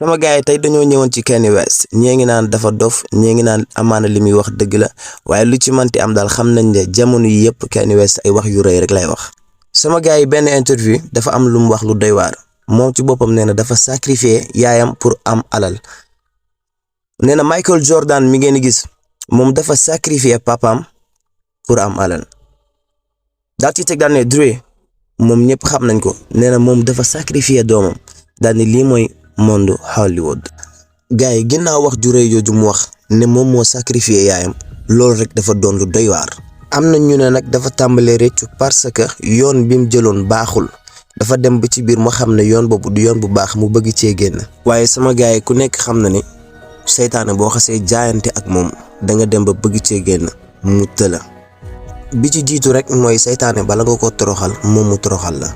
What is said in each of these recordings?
sama gars yi tey dañoo ñëwoon ci Kanye West ñii ngi naan dafa dof ñii ngi naan amaana li muy wax dëgg la waaye lu ci manti am daal xam nañ ne jamono yi yëpp Kanye West ay wax yu rëy rek lay wax. sama gars yi benn interview dafa am lu mu wax lu doy waar moom ci boppam nee na dafa sacrifier yaayam pour am alal nee na Michael Jordan mi ngeen gis moom dafa sacrifier papaam pour am alal daal ci teg daal ne Dre moom ñëpp xam nañ ko nee na moom dafa sacrifier doomam daal ni lii mooy monde Hollywood. gars yi ginnaaw wax ju rëy jooju mu wax ne moom moo sacrifier yaayam loolu rek dafa doon lu doy waar. am na ñu ne nag dafa tàmbalee réccu parce que yoon bi mu jëloon baaxul dafa dem ba ci biir mu xam ne yoon boobu du yoon bu baax mu bëgg cee génn. waaye sama gars yi ku nekk xam na ni seytaane boo xasee jaayante ak moom da nga dem ba bëgg cee génn mu tëla bi ci jiitu rek mooy seytaane bala nga ko toroxal moom mu toroxal la.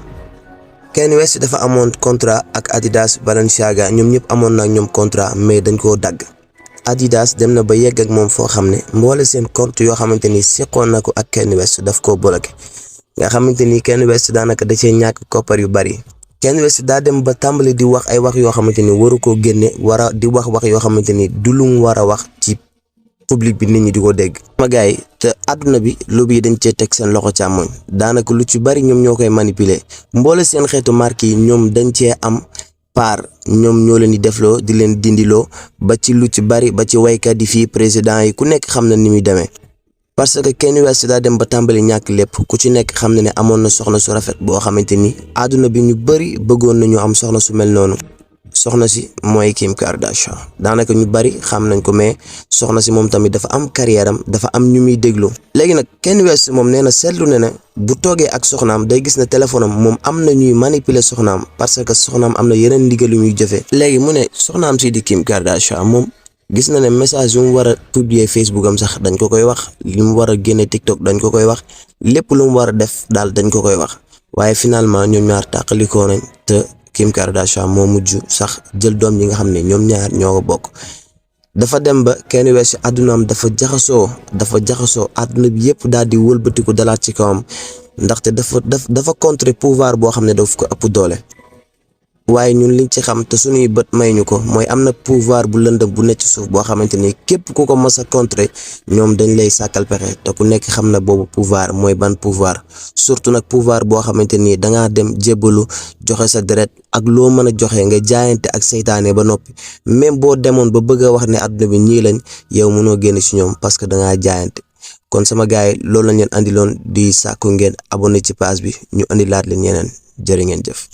Kanye West dafa amoon contrat ak Adidas Balenciaga ñoom ñëpp amoon na ñoom contrat mais dañ koo dagg. Adidas dem na ba yegg ak moom foo xam ne mboole seen compte yoo xamante ni seqoon na ko ak Kanye West daf koo bloqué nga xamante ni Kanye West daanaka da cee ñàkk koppar yu bari. Kanye West daa dem ba tàmbali di wax ay wax yoo xamante ni waru koo génne di wax yoo xamante ni du lu mu war a wax ci public bi nit ñi di ko dégg. sama gars yi te àdduna bi lobby yi dañ cee teg seen loxo càmmoñ daanaka lu ci bari ñoom ñoo koy manipuler mboole seen xeetu marque yi ñoom dañ cee am part ñoom ñoo leen di defloo di leen dindiloo ba ci lu ci bari ba ci waykat yi fii président yi ku nekk xam na ni muy demee. parce que Kanye West daa dem ba tàmbali ñàkk lépp ku ci nekk xam na ne amoon na soxna su rafet boo xamante ni àdduna bi ñu bari bëggoon nañu am soxna su mel noonu. soxna si mooy Kim Kardashian daanaka ñu bari xam nañ ko mais soxna si moom tamit dafa am carrière am dafa am ñu muy déglu. léegi nag Kanye West moom nee na seetlu ne bu toogee ak soxnaam day gis ne téléphone am moom am na ñuy manipuler soxnaam parce que soxnaam am na yeneen ndigal yu muy jëfee. léegi mu ne soxnaam si di Kim Kardashian moom gis na ne message yu mu war a publier Facebook am sax dañ ko koy wax li mu war a génne TikTok dañ ko koy wax lépp lu mu war a def daal dañ ko koy wax waaye finalement ñoom ñaar tàqalikoo nañ te Kim Kardashian moo mujj sax jël doom yi nga xam ne ñoom ñaar ñoo ko bokk. dafa dem ba Kanye West àddunaam dafa jaxasoo àdduna bi yëpp daal di wëlbatiku dalaat ci kawam ndaxte dafa contrer pouvoir boo xam ne daf ko ëpp doole. waaye ñun liñ ci xam te suñuy bët may ñu ko mooy am na pouvoir bu lëndëm bu nekk ci suuf boo xamante ni képp ku ko mës a contrer ñoom dañ lay sàkkal pexe te ku nekk xam na boobu pouvoir mooy ban pouvoir surtout nag pouvoir boo xamante ni dangaa dem jébbalu joxe sa deret ak loo mën a joxe nga jaayante ak seytaane ba noppi même boo demoon ba bëgg a wax ne àdduna bi ñii lañ yow mënoo génn ci ñoom parce que dangaa jaayante. kon sama gars yi loolu lañ leen andiloon di sàkku ngeen abonné ci page bi ñu andilaat leen yeneen jërë ngeen jëf.